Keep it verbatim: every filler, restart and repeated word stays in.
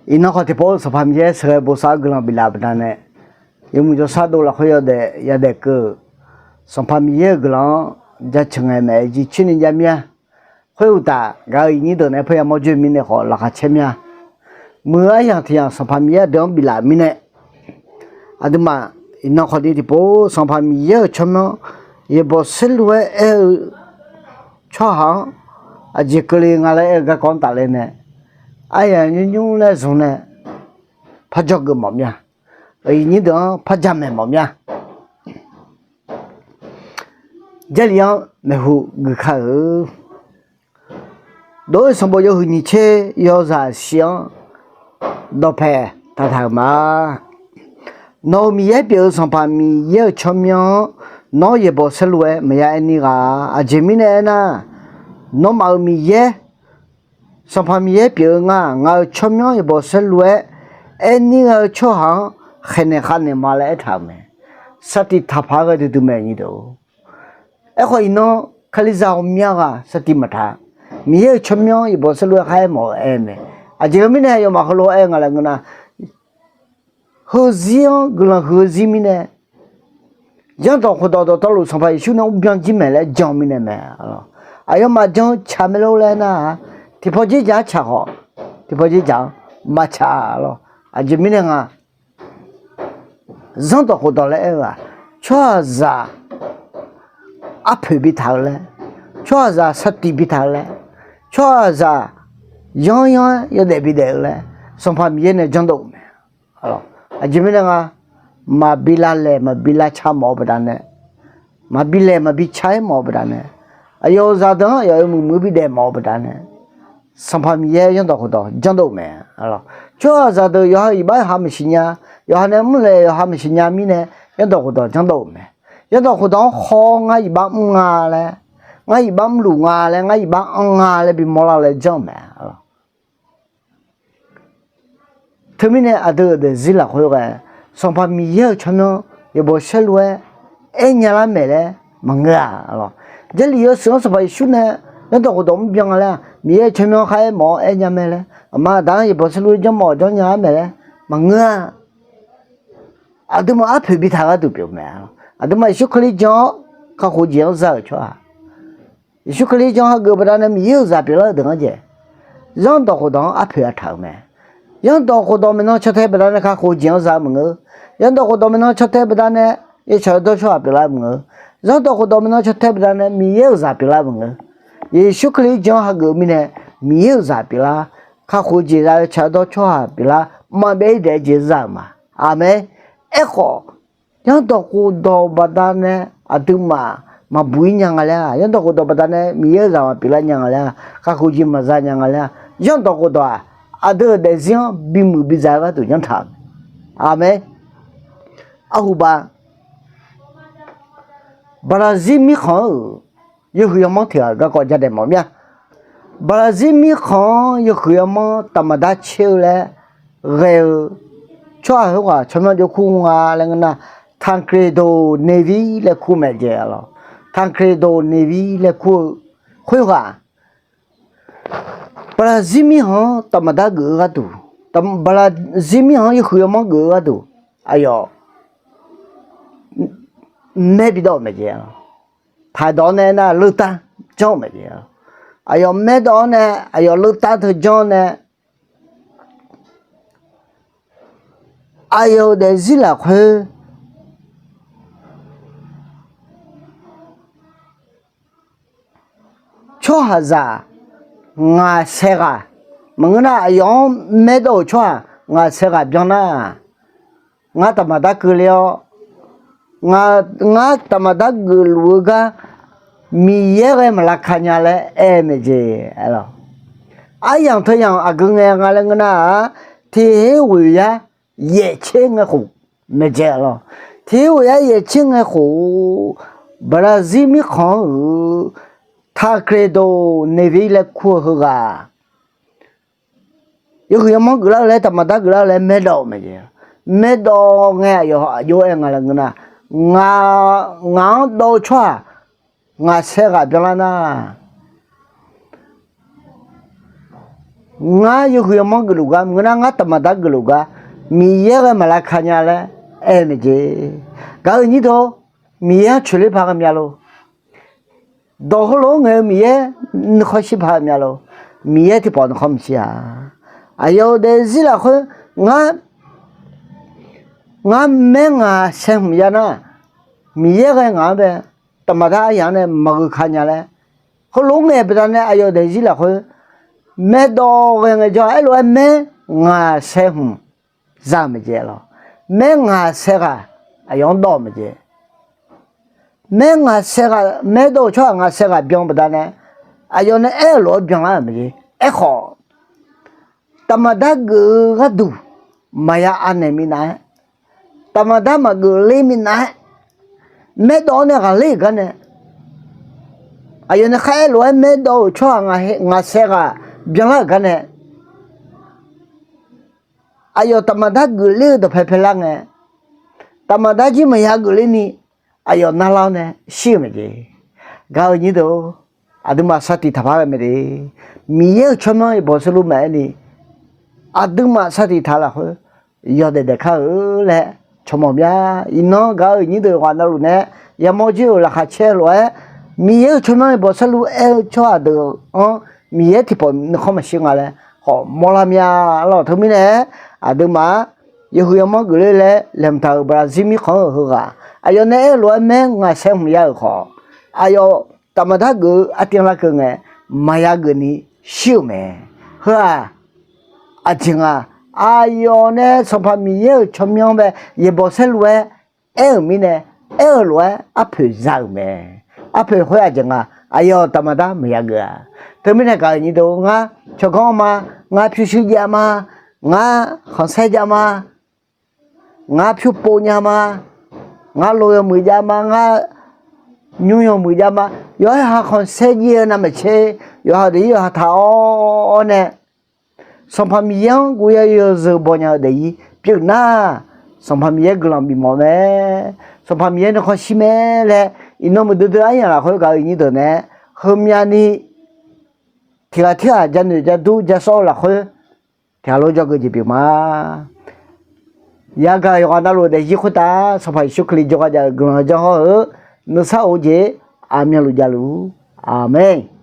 Iqnan khawf tiqpov-eu Sanqpaq Miqyaer sheuqghae bosav-eu guiqlanq biflaf-euq baqdanae, yawmuiq jawrshar dov lafkhoer yawdaef yadaef keuv-euq Sanqpaq Miqyaer-euq guiqlanq-anr jaceuq ngae maeq-aer jircoer ni jav mir-a. Khoeruqtaf, gaq-euq iqnyir deuq nae paerya mawr joe mirnae khawf laqkhaq caer mir-a. Muiq-eu aryamq tiq yamq Sanqpaq Miqyaer aqdui-anr biflaf mirnae, aqduimaf iqnan khawf ni tiqpov Sanqpaq Miqyaer-euq tsawrmyanr yaeqbawq saerlu-aer aer-eu tsawrhaq-anr aqjeq keuvle nga laer aer-eu garkawv-anr tafler nae, aryamq nymr nymr laer zmq nae par jawrgeuf mawf mir-a. Iqnyir deuq-anr par jamaeq mawf mir-a. Jarlif-anr maeqhu guika-eu Dov-ir sanqbof yawhuiq nyiq tser yawzaq shif-anr dawqpae taqtaq-euq ma. Nawq-euq Miqyaer pyeuf-eu Sanqpaq Miqyaer-euq tsawrmyanr-anr nawr yaeqbawq saerlu-aer maqya aer nir ghaq-a. Aqjeq mirnae aernar, nawmaf-euq Miqyaer, Sanqpaq Miqyaer pyeuf-eu ngar-aq, ngaq-euq tsawrmyanr yaeqbawq saerlu-aer aer nir gha-eu tsawrhaq-anr khaeqnaeq khavnaeq ma laer aertaq-euq mae. Saftiq taqpaq-aer ghae duidui mae nyi deuq. Aerkhawf iqnan Kalizaq ghawqmya ghaq saftiq maqtaq. Miqyaer-euq tsawrmyanr yaeqbawq saerlu-aer khar aer mawf-eu aer mae. Aqjeq-eu mirnae yawmaf heulof-aer aer nga laer ngeur nar, heuzir-anr guiqlanq huiq-eu zir mirnae, zanrdawq khofdawq dawqtawvluf Sanqpaq Yeqsur nae mrbyan jir maeq laer jan-eu mirnae mae. Aqyawfmaf jan-eu tsaq mae lor laer nar-aq, tiqpaw dzerdzaq-anr tsaq khawf, tiqpaw dzerdzaq-anr maqtsaq lawr. Aqjeq mirnae nga, zanrdawq khofdawq laer aer-eu-aq, tsawrhaqzaq arpoeq bitaq-eu laer, tsawrhaqzaq saftiq bitaq-eu laer, tsawrhaqzaq yanryanr-aer yawdaef bidaef-eu laer, Sanqpaq Miqyaer nae janrdov-euq mae. Aqjeq mirnae nga, maqbi lavlaeq maqbi lavca mawf-eu baqdanae, maqbi laeq maqbi ca-aer mawf-eu baqdanae, aqyawf-euq zaqdeuq-anr aqyawf yawmuiq muiq-eu bidaef mawf-eu baqdanae, Sanqpaq Miqyaer zanrdawq khofdawq janrdov-eu mae. Tsawrhaqzaq deuq yawqha iqbax yawqha maqsiq nya, yawqha nae mrlaeq yawqha maqsiq nya mirnae, zanrdawq khofdawq janrdov-euq mae. Zanrdawq khofdawq-anr haw-awr ngar iqbax mr nga laer, ngar iqbax mrluf nga laer, ngar iqbax anr nga laer bimawr lar-eu laer janr-euq mae. Teumirnae aqdui-euq daefzir lafkhoer ghae, Sanqpaq Miqyaer-euq tsawrmyanr yaeqbawq saerlu-aer aer nya lar maeq laer maqngeur-a. Jarlif yawshuif-anr Sanqpaq Yeqsur nae zanrdawq khofdawq mrbyan nga laer-aq, Miqyaer-euq tsawrmyanr khar aer mawf-awr aer nya mae laer, aqma aqda-anr yaeqbawq saerlu-aer janrmawf janrnya-ar maeq laer maqngeur-a. Aqduimaf arpoeq bitaq gharduq pyeuf mae. Aqduimaf Yeqsur Kali jan-awr kakhof jeq-anr za-euq tsawrhaq, Yeqsur Kali jan hageuf baqdanae Miqyaer-euq zaq pyeuflar-eu deuq-anr jeq, zanrdawq khofdawq-anr arpoeq-a taq-euq mae. Zanrdawq khofdawq maeqnan caw tae baqdanae kakhof jeq-anr za-eu maqngeur. Zanrdawq khofdawq maeqnan caw tae baqdanae yawtsaq yawdawr tsawrhaq pyeuflar-eu maqngeur. Zanrdawq khofdawq maeqnan caw tae baqdanae Miqyaer-euq zaq pyeuflar-eu maqngeur. Yeqsur Kali jan hageuf-eu mirnae Miqyaer-euq zaq pyeuflar, kakhof jeq za-eu tsaq yawdawr tsawrhaq pyeuflar, maqbyav-ir daef-eu jeq za-euq ma. Aqmeq. Aerkhawf, zanrdawq khofdawq baqdanae aqduimaf maqbuq-ir nya nga laer-aq, zanrdawq khofdawq baqdanae Miqyaer-euq zaq maqpyeuflar nya nga laer-aq, kakhof jeq maqza nya nga laer-aq, zanrdawq khofdawq-aq, aqdui-euq daefzir-anr bimuiq bidzaq-eu gharduq yanrtaq-euq mae. Aqmeq. Arhuba, Baqlaqzir mirkhanq-euq yawhuiq yawmanr tiq ghaq-euq garkawv jadaef mawf mir-a. Baqlaqzir mirkhanq-anr yawhuiq yawmanr taqmaq dar caer-eu laer ghae-eu tsawrhaq khoerghaq tsawrmyanr jov kur nga laer ngeur nar, Tancredo Neves laer kur mae jeq-a lawr. Tancredo Neves laer kur-eu khoerghaq, Baqlaqzir mirkhanq-anr taqmaq dar geuf-eu gharduq, Baqlaqzir mirkhanq-anr yawhuiq yawmanr geuf-eu gharduq, aqyawf maer bidawv-euq mae jeq-a lawr. Taqdawq-awr nae aernar leurtar janr-euq mae jeq-a lawr. Aqyawf maerdawv-awr nae aqyawf leurtar teu janr-awr nae aqyawf-euq daefzir lafkhoer tsawrhaqzaq ngaq sae ghaq, maqngeur nar aqyawf-anr maerdawv-euq tsawrhaq ngaq sae ghaq byanlar, ngar taqmaq dar keuvle-awr, ngar taqmaq dar geufluf-eu gar Miqyaer ghae maqlavka nya laer aer mae jeq-a lawr. Aryamq teu yamq aqgeu ngae nga laer ngeur nar-aq, tiq her ghoeq yar yaeq tser ngae khof mae jeq-a lawr. Tiq her ghoeq yar yaeq tser ngae khof, Baqlaqzir mirkhanq-anr-euq Tancredo Neves laer kur-eu heughaq yawhuiq yawmanr geuflar-eu laer taqmaq dar geuflar-eu laer maerdawv-euq mae jeq. Maerdawv ngae aqyawf aqjox-aer nga laer ngeur nar, ngaq-anr dawv-eu tsawrhaq ngaq sae ghaq byanlar nar, Ngar yawhuiq yawmanr geufluf gar maqngeur nar, ngar taqmaqdar geufluf gar Miqyaer ghae maqlavka nya laer aer-eu mae jeq. Gaq-eu nyir deuq, Miqyaer-anr coeqler paq ghaq mya lor. Dawq heulof-anr ngaeq-eu Miqyaer nuikhanr shir paq ghaq mya lor. Miqyaer tiqpawf nuikhanr maqshir-a. Aqyawf-euq daefzir lafkhoer ngar, ngar maer ngaq saer hmq ya nar, Miqyaer ghae ngaq-anr bae taqmaqdar aryaq-anr nae maqgheukaq nya laer, heulof-aer ngaeq baqdanae aqyawf daefzir lafkhoer maerdawv ghae ngaejawr-a. Aerlof-aer maer ngaq saer hmq za-euq mae jeq lor. Maer ngaq saer ghaq aqyawf-anr dawv-euq mae jeq. Maer ngaq saer ghaq, maerdawv-euq tsawrhaq ngaq saer ghaq byan baqdanae, aqyawf nae aer-eu lof-aer byanlar-euq mae jeq. Aerkhawf, taqmaqdar geuf-eu gharduq maqya anaeq minav-aer, taqmaqdar maqgeuf ler minav-aer, maerdawv-anr nae ghaqler-euq gar nae, aqyawf nae khar aer lof-aer maerdawv-euq tsawrhaq ngaq saer ghaq byanlar-euq gar nae, aqyawf taqmaqdar geufler-eu dawqpae paelar ngae, taqmaqdar jir maqya geufler ni aqyawf narlar-awr nae shir-euq mae jeq. Gaq-eu nyir deuq, aqduimaf sar tiq taq paq ghae mae de. Miqyaer-euq tsawrmyanr yaeqbawq saerlu maqaer ni, aqduimaf sar tiq taq lafkhoer yawdaef daef kar-eu laer tsawrmawq mya. Iqnan gaq-eu nyir deuq ghaq navluf nae yamawr jir-euq laqkhaq caer lof-aer, Miqyaer-euq tsawrmyanr yaeqbawq saerlu aer-eu tsawrhaq deuq-anr Miqyaer tiqpawf nuikhanr maqshir nga laer khawf mawrlar mya lawq. Teumirnae aqduimaf yawhuiq yawmanr geufler laer laeqhmq taq-euq Brazil mirkhanq-eu heughaq, aqyawf nae aer-eu lof-aer maer ngaq saer hmq ya-euq khawf, aqyawf taqmaqdar geuf-eu artiv larkeuv ngae, maqya geuf ni shir-euq mae. Heu-aq, aqjeq nga, aqyawf nae Sanqpaq Miqyaer-euq tsawrmyanr bae yaeqbawq saerlu-aer aer-euq mirnae, aer-eu lof-aer arpoeq za-euq mae. Arpoeq khoer aqjeq nga, aqyawf taqmaqdar maqya geuf-a. Teumirnae gaq-eu nyir deuq, ngar tsawrganr ma, ngar pyurshuir jav ma, ngar khanqsaer jav ma, ngar pyurpov nya ma, ngar lo yawmuiq jav ma, ngar nymr yawmuiq jav ma, yawqha khanqsaer jav-eu navmaqtser, yawqha daefzir yawqha taq-awr nae, Sanqpaq Miqyaer-anr guv ya yawzeu baw nya-eu daefzir pyeuf nar, Sanqpaq Miqyaer guiqlanq bifmawf mae, Sanqpaq Miqyaer nuikhanr shir mae laer, iqnan muiqdui dui aryamq lafkhoer gaq-eu nyir deuq nae heumya ni tiq ghaq tirghaq janoeq jadur jasawr-eu lafkhoer tiq ghaq lof jawrgeuf jeq pyeuf ma. Yagaq yawqghaq navluf daefzir khoertav Sanqpaq Yeqsur Kali jawrgar jav-eu guiqlanq janr hawr-eu nuisar of-eu jeq aqmyanluf javluf. Aqmeq.